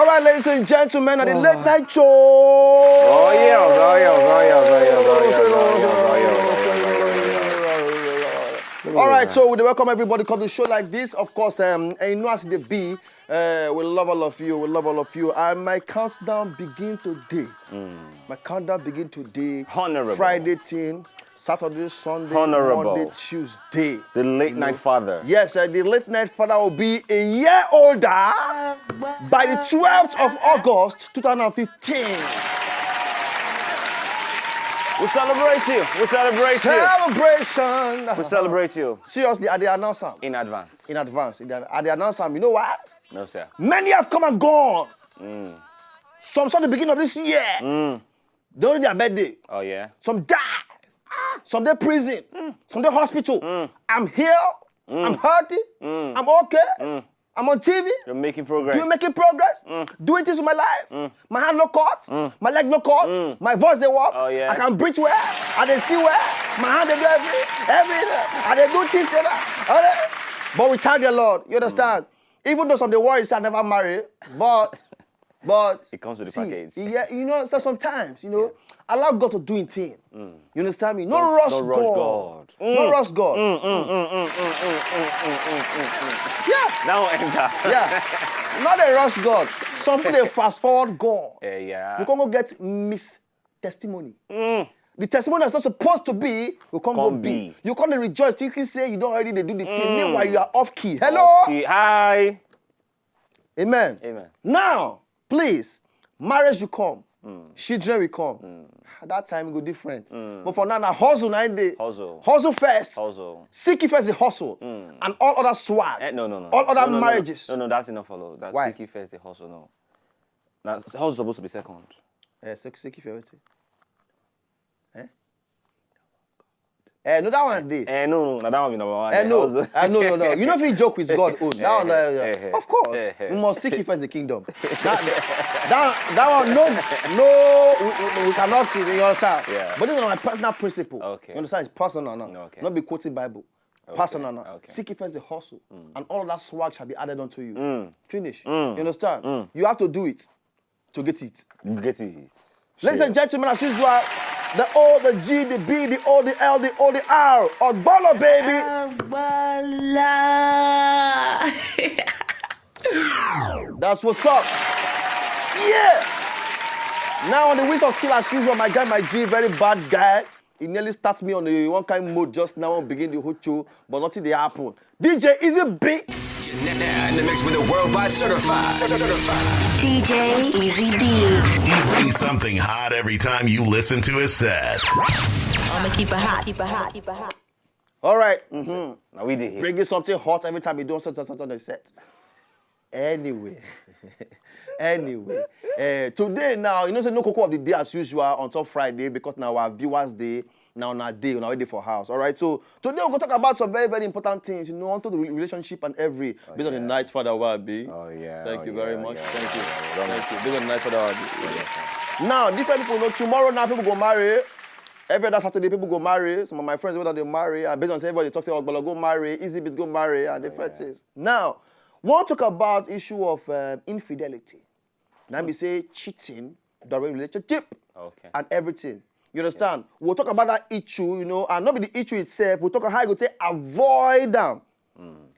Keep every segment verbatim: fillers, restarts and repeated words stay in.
All right, ladies and gentlemen, at the late night show. Oh, yeah, oh, yeah, oh, yeah, oh, yeah, oh, yeah, oh, yeah, oh, yeah, oh, yeah, oh, yeah, oh, yeah, oh, yeah, oh, yeah, oh, yeah. All right, so we dey welcome everybody come to the show like this. Of course, um, and you know as it be, uh, we love all of you. We love all of you. And my countdown begin today. My countdown begin today. Honorable. Friday thing, Saturday, Sunday, Honorable. Monday, Tuesday. The late night father. Yes, uh, the late night father will be a year older by the twelfth of August, two thousand fifteen. We celebrate you. We celebrate you. Celebration. We celebrate you. Seriously, I dey announce am. In advance. In advance. In the, I dey announce am. You know why? No, sir. Many have come and gone. Some saw the beginning of this year. They only their birthday. Oh, yeah. Some die. Some dey prison. Some dey hospital. I'm here. I'm healthy. I'm okay. I'm on T V. You're making progress. You're making progress. Doing things with my life. My hand no cut. My leg no cut. My voice dey work. Oh, yeah. I can breathe well. I dey see well. My hand dey do every, every. I dey do things. But we thank the Lord. You understand? Even though some dey worry say I never marry, but But it comes with the see, package. Yeah, you know, so sometimes, you know, allow God to do him thing. You understand me? No rush God. No rush God. Yeah. Now enter. Yeah. Not a rush God. Some people dey fast forward God. Eh, yeah. You can go get miss testimony. The testimony that's not supposed to be will come go be. You come dey rejoice, thinking say you don already dey do the thing. Meanwhile, you are off key. Hello? Off key. Hi. Amen. Amen. Now, please, marriage will come. Children will come. That time it go different. But for now, na hustle na im dey. Hustle. Hustle first. Hustle. Seek ye first the hustle. And all other swag. Eh, no, no, no. All other marriages. No, no, that thing no follow. That why? Seek ye first the hustle, no. Now, hustle supposed to be second. Eh, seek, seek ye first. Eh? Eh, no, that one dey. Eh, no, no, na that one be number one. Eh, eh, no. Hustle. Eh, no, no, no. You no fit joke with God own. That one, eh, eh, eh, of course, eh, eh, we must seek ye first the kingdom. That, that, that one, no, no, we, we, we cannot see. You understand? Yeah. But this is my personal principle. Okay. You understand? It's personal now. Okay. Not be quoting Bible. Okay. Personal now. Okay. Seek ye first the hustle, and all that swag shall be added unto you. Finish. You understand? You have to do it to get it. Get it. Ladies and gentlemen, as usual, the O, the G, the B, the O, the L, the O, the R. Ogbolo, baby. Ogbolo. That's what's up. Yeah. Now on the wheels of steel, as usual, my guy, my G, very bad guy. He nearly starts me on the one kind mode just now and begin the whole show, but nothing dey happen. D J Easy Beat. You're now in the mix with the worldwide certified. Certified. D J Easy Beats. He brings something hot every time you listen to his set. I'ma keep it hot, keep it hot, keep it hot. All right. Now we did here. Bringing something hot every time you do something, something on the set. Anyway. Anyway. Eh, today now, you know say no koko of the day as usual on top Friday because now our viewers day, now na day, now we dey for house. All right. So today we're gonna talk about some very, very important things, you know, onto the re-, relationship and every based on the night father will be. Oh, yeah. Thank you very much. Thank you. Thank you. Based on the night father will be. Now, different people know tomorrow now people go marry. Every other Saturday, people go marry. Some of my friends wey don dey marry, and based on say everybody talk say Ogbolo go marry, Easy Beat go marry, and different things. Now, we wan talk about issue of um, infidelity. Now be say cheating during relationship and everything. You understand? We'll talk about that issue, you know, and not be the issue itself. We'll talk how you go take avoid them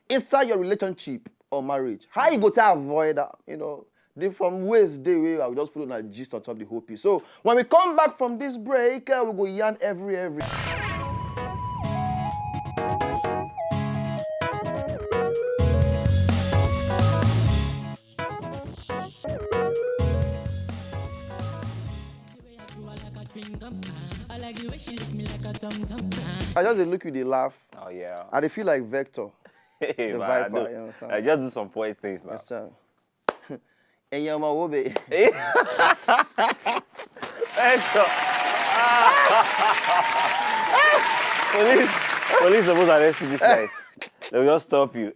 inside your relationship or marriage. How you go take avoid them, you know? Different ways dey wey I will just follow na gist on top the whole piece. So when we come back from this break, uh, we go yarn every every. I just dey look you, dey laugh. Oh yeah. I dey feel like Vector, the Viper. You understand? I just do some poet things now. Yes, sir. Ẹ̀yin ọmọ wo be? Vector. Ah. Police, police suppose arrest you this night. They will just stop you.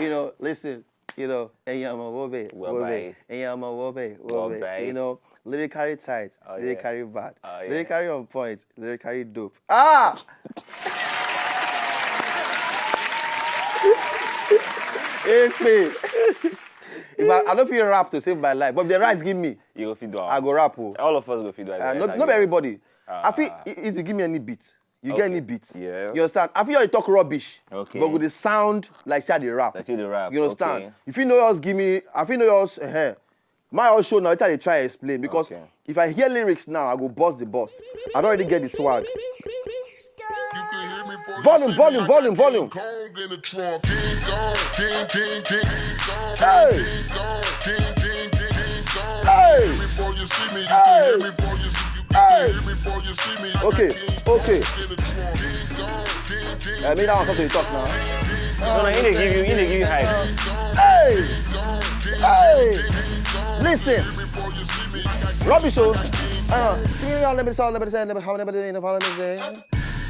You know, listen. You know, ẹ̀yin ọmọ wo be? Wo be? Ẹ̀yin ọmọ wo be? Wo be? You know, lyrically tight, lyrically bad, lyrically on point, lyrically dope. Ah! Èpè. If I, I don't feel rap to save my life, but if the rights give me, You go fit do I am. Go rap. Oh. All of us go fit do Uh, it. no, not everybody. I feel e- easy. Give me any beat. You get any beat? You understand? I feel you talk rubbish. Okay. But with the sound like say I dey rap. Like say you dey rap, You understand? Okay. If you know yours, give me. I feel know yours. Uh-huh. My own show now. It's how they try explain because Okay. if I hear lyrics now, I go bust the bust. I don't really get the swag. Volume, volume, volume, volume. Kong in the trunk. King Kong, King, King, King Kong. Hey! King Kong, King, King, King, King Kong. Hey! Before you see me, you Hey! can hear me. Before you see me, you can hear me. Before you see me, you Okay, can okay. King Kong in the trunk. King Kong, King, King, I mean, that was something to talk now. No, no, he dey give you, he dey give you hype. Hey! Hey! Listen. Rubbish, oh. Uh, singing all let me sound, let me say, let me how let me say, let me say.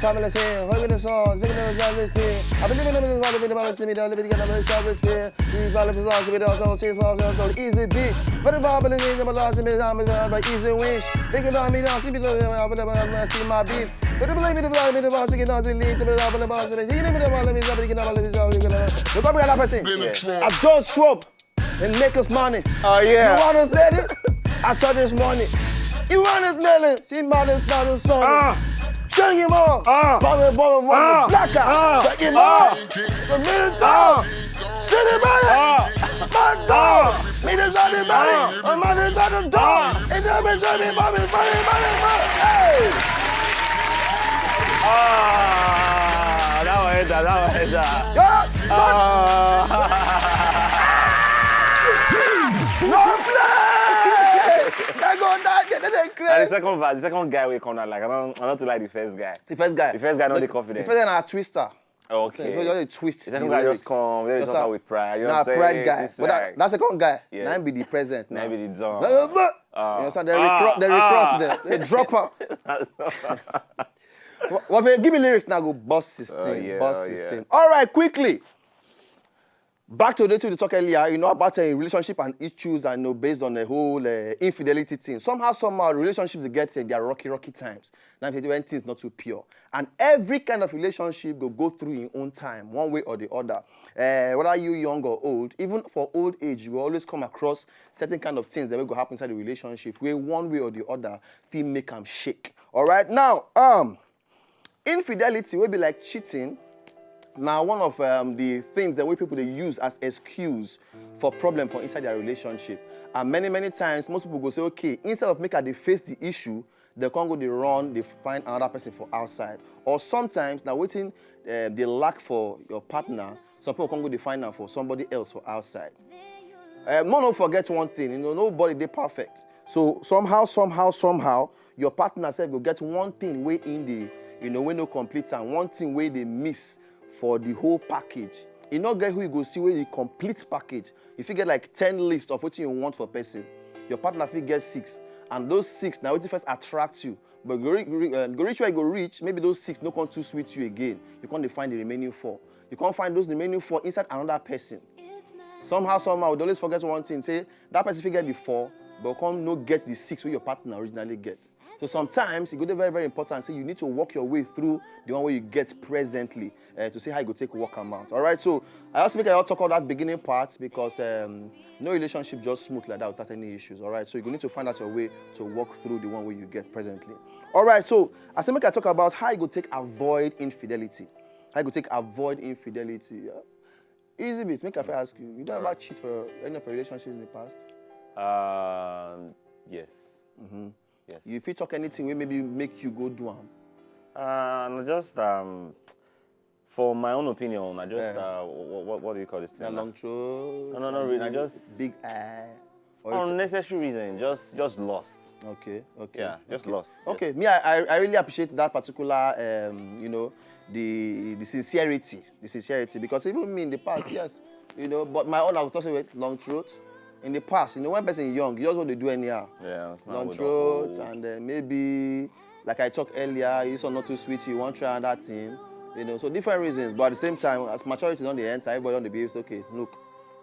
Family say, hold me the song, let me know what this thing. I believe in the world, in the world, see me down, let me get another established fear. These problems is lost, we don't so change for so easy beat. But the Bible is in the last minute, I'm a easy wish. Thinking about me now, see me down, I'm a see my beat. But the blame me, the blame me, the boss, we can not delete, but I'm a boss, we can not let me stop, we can not let me stop, we can not. Look at me, that person. in the trunk. I don't show up and make us money. Oh You yeah. want us, lady? I saw this morning. You want us, lady? See, man, it's not a song. Ah. Shake him off. Ah. Bobby, Bobby, Bobby. Ah. Black out. Ah. Shake him Ah. off. The minute Ah. time. City man. Ah. My dog. Me the daddy man. My man is at the door. And then me say me, mommy, mommy, mommy, mommy. Hey. Ah, that one enter, that one enter. Yeah. Ah. No play. They go that. They, they And the crazy. Second verse, the second guy will come out like I don't, I don't like the first guy. The first guy. The first guy not the, the confident. The first guy na a twister. Okay. So he just a twist. The second guy just come, just talk with pride. You know what I'm Nah, saying? pride guy. This But that, guy. That second guy, Yeah. Now be the present. Now be the don. Blah, blah, blah. Ah. You understand? They, Ah, recro- they ah. recross them. They drop out. What, what if you give me lyrics now? Go boss system. Oh, yeah, Boss oh, yeah. System. All right, quickly. Back to the thing we talk earlier, you know about a relationship and issues and you know, based on the whole uh, infidelity thing. Somehow, somehow, relationships they get uh, their rocky, rocky times. Now, when things not too pure, and every kind of relationship go go through in own time, one way or the other. Uh, whether you young or old, even for old age, you will always come across certain kind of things that will go happen inside the relationship, where one way or the other, feel make them shake. All right, now, um, infidelity will be like cheating. Now, one of um, the things that we people they use as excuse for problem for inside their relationship. And many, many times, most people go say, okay, instead of make I dey face the issue, they can't go the run, they find another person for outside. Or sometimes, now waiting, uh, they lack for your partner, some people can't go they find out for somebody else for outside. Uh, no, no, forget one thing. You know, nobody they perfect. So somehow, somehow, somehow, your partner said go get one thing way in the, you know, we no complete and one thing way they miss for the whole package. You not get who you go see where the complete package. If you get like ten list of what you want for person, your partner fit get six, and those six now what first attract you. But go, re- re- um, go reach where you go reach, maybe those six no come too sweet you again. You can't find the remaining four. You can't find those remaining four inside another person. Somehow, somehow, we always forget one thing. Say that person fit get the four, but come no get the six where your partner originally get. So sometimes it go dey very, very important. Say you need to work your way through the one where you get presently uh, to see how you go take work amount. All right. So I also make I talk about that beginning part because um, no relationship just smooth like that without any issues. All right. So you need to find out your way to work through the one where you get presently. All right. So I say make I talk about how you go take avoid infidelity. How you go take avoid infidelity. Yeah? Easy bit. Make I first ask you. You don't ever cheat for any of your relationship in the past? Um, yes. Yes. You fit talk anything wey maybe make you go do am. Uh, no, just um, for my own opinion, I just Yeah. uh, what, what, what do you call this Na thing? long throat. No, no, no, and re- I big- just- big eye. Or it's- Unnecessary reason, just just lost. okay, okay. Yeah, just okay. lost. Okay, me, I, I I really appreciate that particular, um, you know, the the sincerity, the sincerity, because even me in the past, yes, you know, but my own, I was talking with long throat. In the past, you know, when person young, you just want to do anyhow. Yeah, it's not Long what throat, the- and then maybe, like I talked earlier, it's not too sweet, you want to try that thing, you know, so different reasons. But at the same time, as maturity on the end, everybody on the behave, okay, look,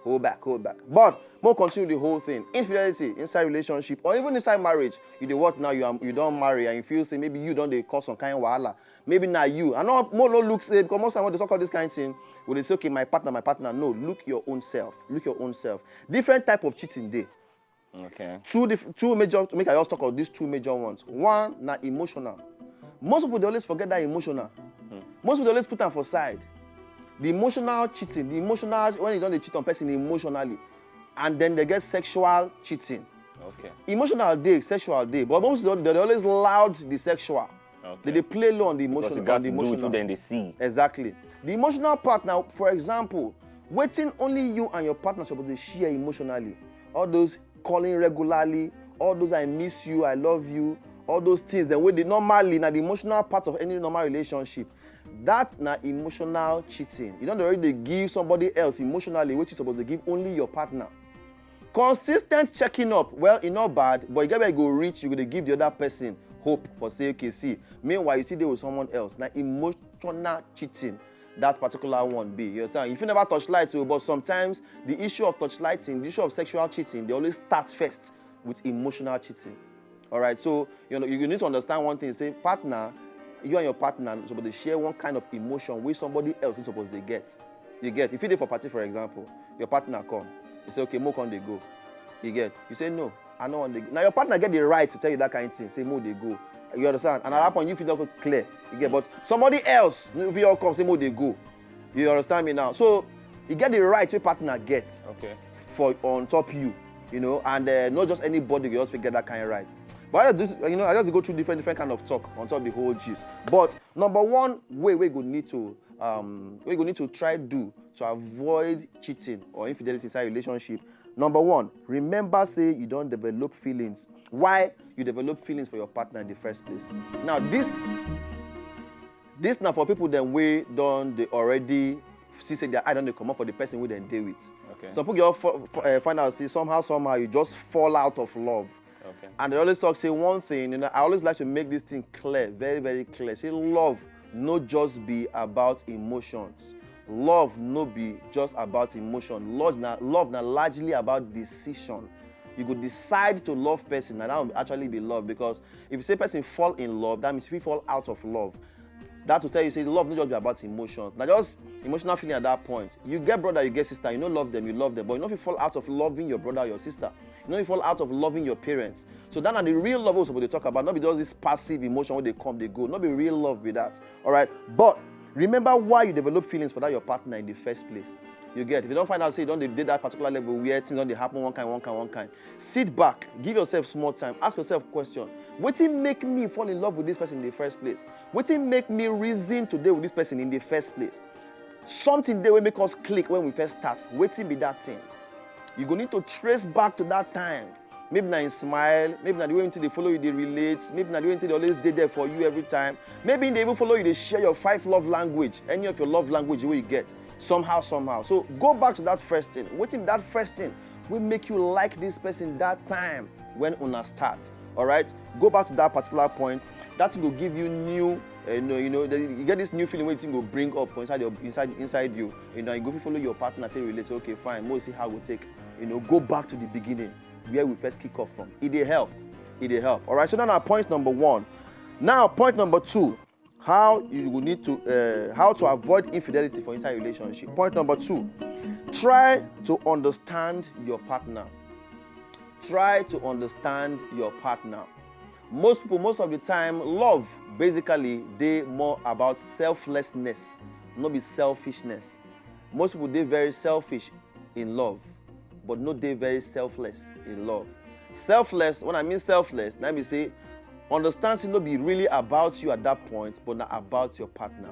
Hold back, hold back. But more continue the whole thing. Infidelity inside relationship or even inside marriage. You dey what now? You are, you don marry and you feel say maybe you don dey cause some kind of wahala. Maybe na you. I know more no look say because most time when they talk about this kind of thing, when they say, "Okay, my partner, my partner." No, look your own self. Look your own self. Different type of cheating dey. Okay. Two diff- two major, make I just talk about these two major ones. One na emotional. Most people dey always forget that emotional. Most people dey always put am for side. The emotional cheating, the emotional when you don dey cheat on person emotionally, and then they get sexual cheating. Okay. Emotional dey, sexual dey, but most people dey always loud the sexual. Okay. They dey play low on the Because emotional. you got On the to do it emotional. Then they see. Exactly. The emotional part now, for example, wetin only you and your partner suppose dey share emotionally. All those calling regularly, all those "I miss you, I love you," all those things. Then wey dey normally na the emotional part of any normal relationship. That na emotional cheating. You don already dey give somebody else emotionally wetin you suppose dey give only your partner. Consistent checking up, well, e no bad, but e get where e go reach, you go dey give the other person hope for say, "Okay, see." Meanwhile, you still dey with someone else. Na emotional cheating that particular one be. You understand? You fit never torchlight o, but sometimes the issue of torchlighting, the issue of sexual cheating, they always start first with emotional cheating. All right, so you know you need to understand one thing. Say partner, you and your partner suppose dey share one kind of emotion wey somebody else no suppose dey get. You get? If you dey for party, for example, your partner come, you say, "Okay, mo come dey go." You get? You say, "No, I no wan dey go." Now your partner get the right to tell you that kind of thing. Say, "Mo dey go." You understand? And at that point, you feel not clear. You get? But somebody else, if you all come, say, "Mo dey go." You understand me now? So you get the right your partner get Okay. for on top you, you know, and uh, not just anybody will just get that kind of right. But I just, you know, I just go through different different kind of talk on top of the whole gist. But number one way we go need to um we go need to try do to avoid cheating or infidelity inside relationship. Number one, remember say you don develop feelings. Why you develop feelings for your partner in the first place? Now this this na for people dem wey don dey already see say their eye don dey comot for the person wey dem dey with. Okay. Some people just fo- fo- eh, find out say somehow somehow you just fall out of love. Okay. And they always talk say one thing, you know, I always like to make this thing clear, very very clear. Say love no just be about emotions. Love no be just about emotion. Love na love na largely about decision. You go decide to love person, and that will actually be love, because if you say person fall in love, that means if you fall out of love, that will tell you say love no just be about emotions. Na just emotional feeling at that point. You get brother, you get sister, you no love them, you love them, but you no fit fall out of loving your brother or your sister. You no fit fall out of loving your parents. So that na the real love we suppose dey talk about, not be just this passive emotion wey dey come dey go. No be real love be that. All right, but remember why you develop feelings for that your partner in the first place. You get? If you don find out say you don dey dey that particular level where things don dey happen one kind, one kind, one kind, sit back, give yourself small time, ask yourself question: wetin make me fall in love with this person in the first place? Wetin make me reason to dey with this person in the first place? Something dey wey make us click when we first start. Wetin be that thing? You go need to trace back to that time. Maybe na him smile, maybe na the way him dey follow you dey relate, maybe na the way him dey always dey there for you every time. Maybe him dey even follow you dey share your five love language, any of your love language wey you get, somehow somehow. So go back to that first thing. Wetin be that first thing wey make you like this person that time when una start? All right, go back to that particular point. That thing go give you new, uh, you know, you know, the, you get this new feeling wey thing go bring up for inside your inside inside you. You know, you go fit follow your partner take relate. Say, okay, fine, mo see how we take, you know, go back to the beginning where we first kick off from. E dey help. E dey help. All right. So now, na point number one. Now, point number two. How you go need to uh, how to avoid infidelity for inside relationship. Point number two. Try to understand your partner. Try to understand your partner. Most people, most of the time, love basically dey more about selflessness, no be selfishness. Most people dey very selfish in love, but no dey very selfless in love. Selfless, when I mean selfless, that means say understand say no be really about you at that point, but na about your partner.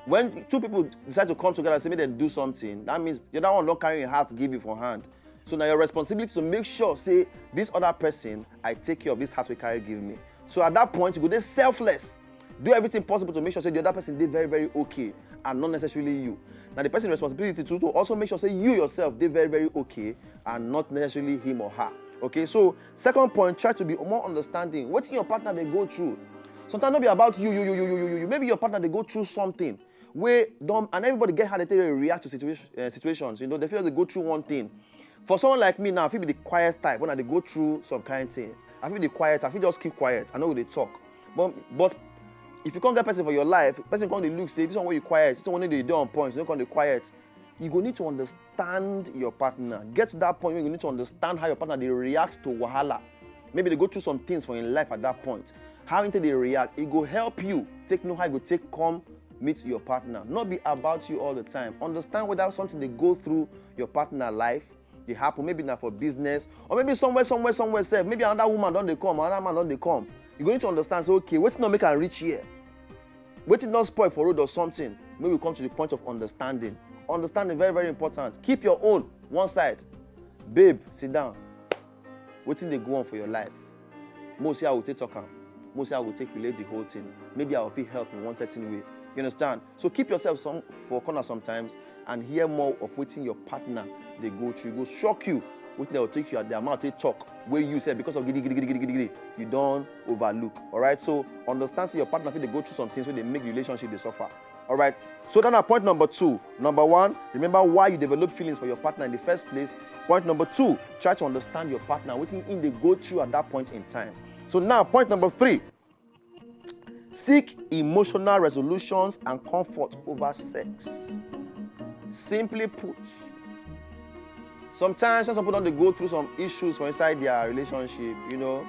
When two people decide to come together and say make dem do something, that means the other one don carry him heart give you for hand. So na your responsibility to make sure say this other person, I take care of this heart wey carry give me. So at that point, you go dey selfless. Do everything possible to make sure say the other person dey very very okay and not necessarily you. Na the person responsibility too to also make sure say you yourself dey very very okay and not necessarily him or her. Okay, so second point, try to be more understanding. Wetin your partner dey go through? Sometimes no be about you, you, you, you, you, you, you. Maybe your partner dey go through something wey don, and everybody get how they take dey react to situation, uh, situations. You know, they feel they go through one thing. For someone like me now, I fit be the quiet type when I dey go through some kind things. I fit be the quiet, I fit just keep quiet, I no go dey talk. But but if you can't get person for your life, person come dey look say this one wey you quiet, this one wey dey dey on point, you no come dey quiet. You go need to understand your partner. Get to that point where you need to understand how your partner dey react to wahala. Maybe they go through some things for in life at that point. How they dey react, it go help you take know how you go take come meet your partner. Not be about you all the time. Understand whether something they go through your partner life, they happen, maybe not for business, or maybe somewhere, somewhere, somewhere safe. Maybe another woman don't they come, another man don't they come. You go need to understand, say, okay, what's not make I reach here? What's not spoil for road or something? Maybe we come to the point of understanding. Understanding very, very important. Keep your own one side. Babe, sit down. Wetin dey go on for your life? Mo see how we take talk am. Mo see how we take relate the whole thing. Maybe I will fit help in one certain way. You understand? So keep yourself some for corner sometimes and hear more of wetin your partner dey go through. E go shock you. Wetin dem go take you at the amount take talk wey you sef because of gidi gidi gidi gidi gidi, you don overlook. Alright, so understand say your partner fit dey go through some things wey dey make the relationship dey suffer. Alright, so that na point number two. Number one, remember why you develop feelings for your partner in the first place. Point number two, try to understand your partner, wetin im dey go through at that point in time. So now, point number three, seek emotional resolutions and comfort over sex. Simply put, sometimes when some people don dey go through some issues for inside their relationship, you know,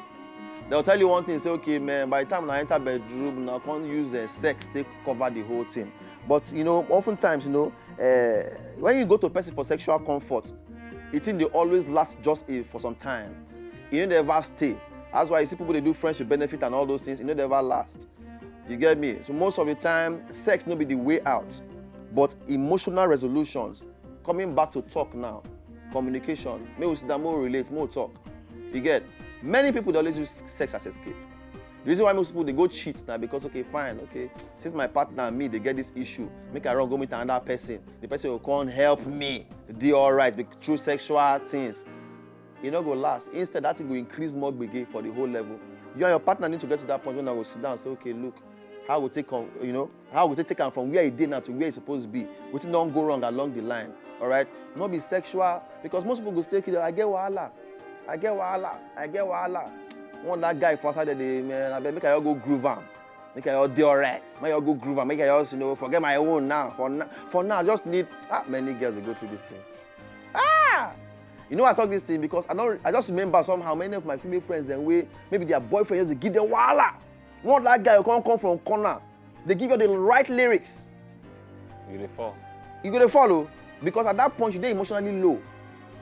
they'll tell you one thing, say, okay, man, by the time I enter bedroom, now can't use uh, sex take cover the whole thing. But you know, oftentimes, you know, uh, when you go to a person for sexual comfort, it thing dey always last just a, for some time. E no dey ever stay. That's why you see people dey do friends with benefit and all those things. E no dey ever last. You get me? So most of the time, sex no be the way out, but emotional resolutions. Coming back to talk now, communication. Make we sit down, make we relate, make we talk. You get? Many people dey always use sex as escape. The reason why most people dey go cheat na because, okay, fine, okay, since my partner and me dey get this issue, make I run go meet another person. The person go come help me dey alright be- through sexual things. E no go last. Instead, that thing go increase more gbege for the whole level. You and your partner need to get to that point when I go sit down and say, okay, look, how we take on, you know, how we take take am from where e dey now to where e suppose be. Wetin don go wrong along the line, alright? No be sexual, because most people go say, okay, I get wahala, I get wahala, I get wahala. One that guy for outside there, dey, man, abeg make I all go groove am, make I all dey alright, make I all go groove am, make I all, you know, forget my own now. For now, for now, I just need, ah, many girls dey go through this thing. Ah, you know I talk this thing because I don't, I just remember somehow many of my female friends then wey maybe their boyfriend just dey give them wahala. One that guy go come come from corner, dey give you the right lyrics. You dey fall. You go dey follow because at that point you dey emotionally low.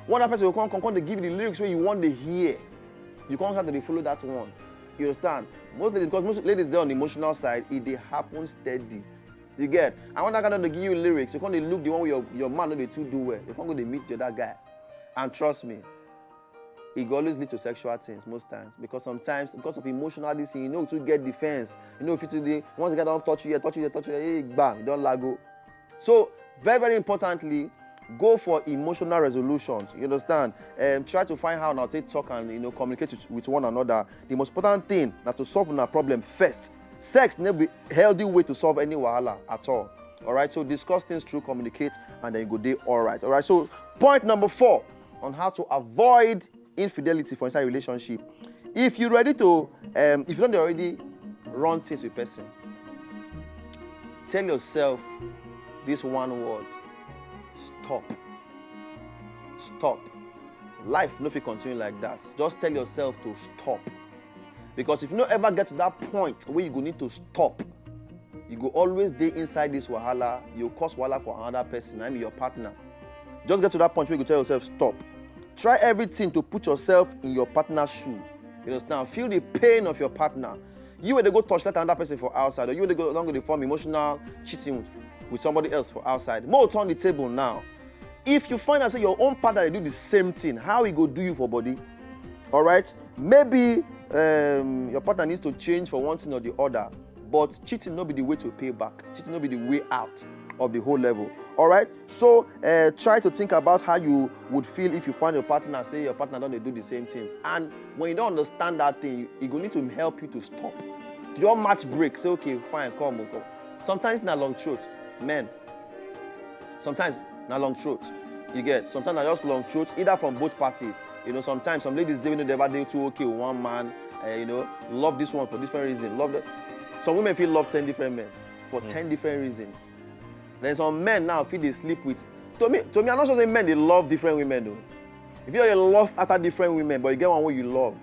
One that person go come come come dey give you the lyrics wey you wan dey hear. You come start to dey follow that one. You understand? Most ladies, because most ladies dey on the emotional side, e dey happen steady. You get? And when that guy don dey give you lyrics, you come dey look the one wey your your man no dey too do well. You come go dey meet the other guy, and trust me, e go always lead to sexual things most times, because sometimes because of emotional this thing, you no too get defense. You know, fit to dey, once the guy don touch you here, touch you there, touch you there, hey, gbam, you don lago. So very, very importantly, go for emotional resolutions. You understand? Um, try to find how una take talk and, you know, communicate with, with one another. The most important thing na to solve una problem first. Sex no be healthy way to solve any wahala at all. Alright, so discuss things through, communicate, and then you go dey alright. Alright, so point number four on how to avoid infidelity for inside relationship. If you ready to, um, if you don dey already run things with person, tell yourself this one word: stop. Stop. Life no fit continue like that. Just tell yourself to stop. Because if you no ever get to that point where you go need to stop, you go always dey inside this wahala. You cause wahala for another person, I mean your partner. Just get to that point where you go tell yourself stop. Try everything to put yourself in your partner's shoe. You understand? Feel the pain of your partner. You wey dey go touch that another person for outside, or you wey dey go don go dey form emotional cheating with, with somebody else for outside. Mo turn the table now. If you find out say your own partner dey do the same thing, how e go do you for body? Alright, maybe um, your partner needs to change for one thing or the other, but cheating no be the way to pay back. Cheating no be the way out of the whole level. Alright, so uh, try to think about how you would feel if you find your partner, say your partner don dey do the same thing, and when you don understand that thing, e go need to help you to stop. You don match break, say, okay, fine, come, come. Sometimes na long throat. Men, sometimes na long throat. You get, sometimes na just long throat, either from both parties. You know, sometimes some ladies, they never dey too okay with one man. Uh, you know, love this one for different reason. Love that. Some women feel love ten different men for mm. ten different reasons. Then some men now feel they sleep with. To me, to me, I'm not sure say men they love different women though. If you're a lost after different women, but you get one way you love,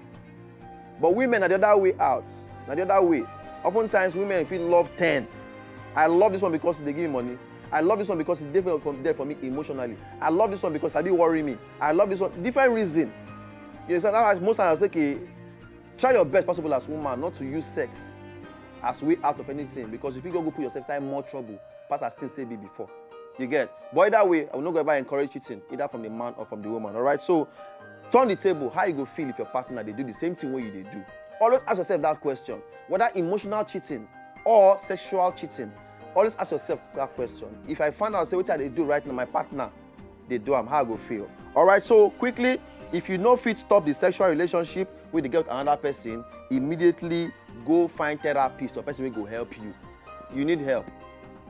but women are the other way out. Now the other way. Oftentimes women feel love ten. I love this one because they give me money. I love this one because it's different from there for me emotionally. I love this one because I be worry me. I love this one. Different reason. You understand? That's why most times I say, okay, try your best possible as woman not to use sex as way out of anything, because if you go go put yourself inside more trouble, pass as things they be before. You get? But either way, I will not go ever encourage cheating, either from the man or from the woman. All right. So turn the table. How you go feel if your partner they do the same thing what you they do? Always ask yourself that question. Whether emotional cheating or sexual cheating, always ask yourself that question. If I find out say what I they do right now, my partner they do am, how I go feel? All right. So quickly, if you no fit stop the sexual relationship with the girl with another person, immediately go find therapist or person will go help you. You need help.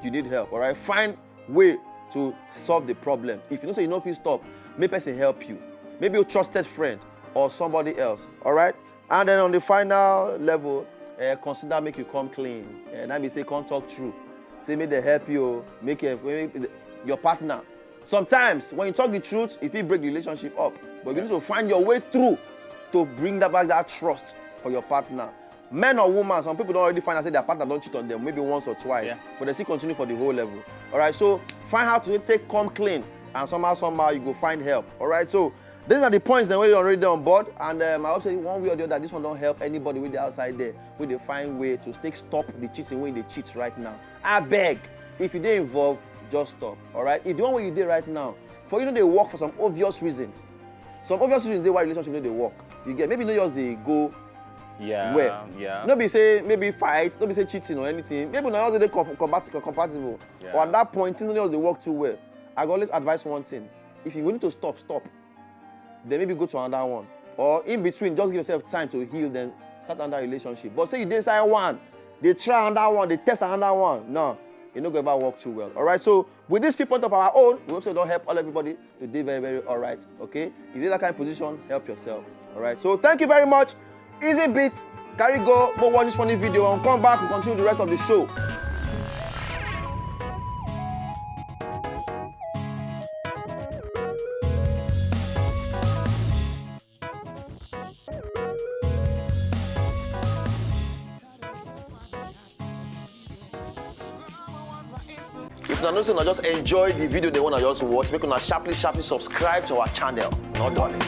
You need help. All right. Find way to solve the problem. If you know say you no fit stop, make person help you. Maybe a trusted friend or somebody else. All right. And then on the final level, uh, consider make you come clean. Uh, now be say come talk true. Say make they help you, make your, your partner. Sometimes when you talk the truth, if you break the relationship up, but you need to find your way through to bring that back that trust for your partner. Men or women, some people don't already find out say their partner don't cheat on them, maybe once or twice, yeah. But they still continue for the whole level. All right, so find how to take come clean, and somehow, somehow you go find help. All right, so these are the points that we already on board, and um, I hope say one way or the other, this one don't help anybody with the outside there, with the find way to take stop the cheating when they cheat right now. I beg, if you dey involved, just stop. All right, if the one way you dey right now, for you know they work for some obvious reasons. Some obvious reasons they why relationship no dey work. You get, maybe no just they go yeah, well. Yeah. No be say maybe fight, no be say cheating or anything. Maybe now they com- combat- compatible. Yeah. Or at that point, things no just they work too well. I go always advise one thing: if you need to stop, stop. Then maybe go to another one. Or in between, just give yourself time to heal, then start another relationship. But say you dey inside one, they try another one, they test another one. No, it no go ever work too well. All right, so with this few point of our own, we hope say don't help all everybody to do very, very all right. Okay, if you dey that kind of position, help yourself. All right, so thank you very much. Easy beat, carry go, go watch this funny video and come back and continue the rest of the show. If una know say una just enjoy the video they wanna just watch, make una sharply sharply subscribe to our channel. No darling.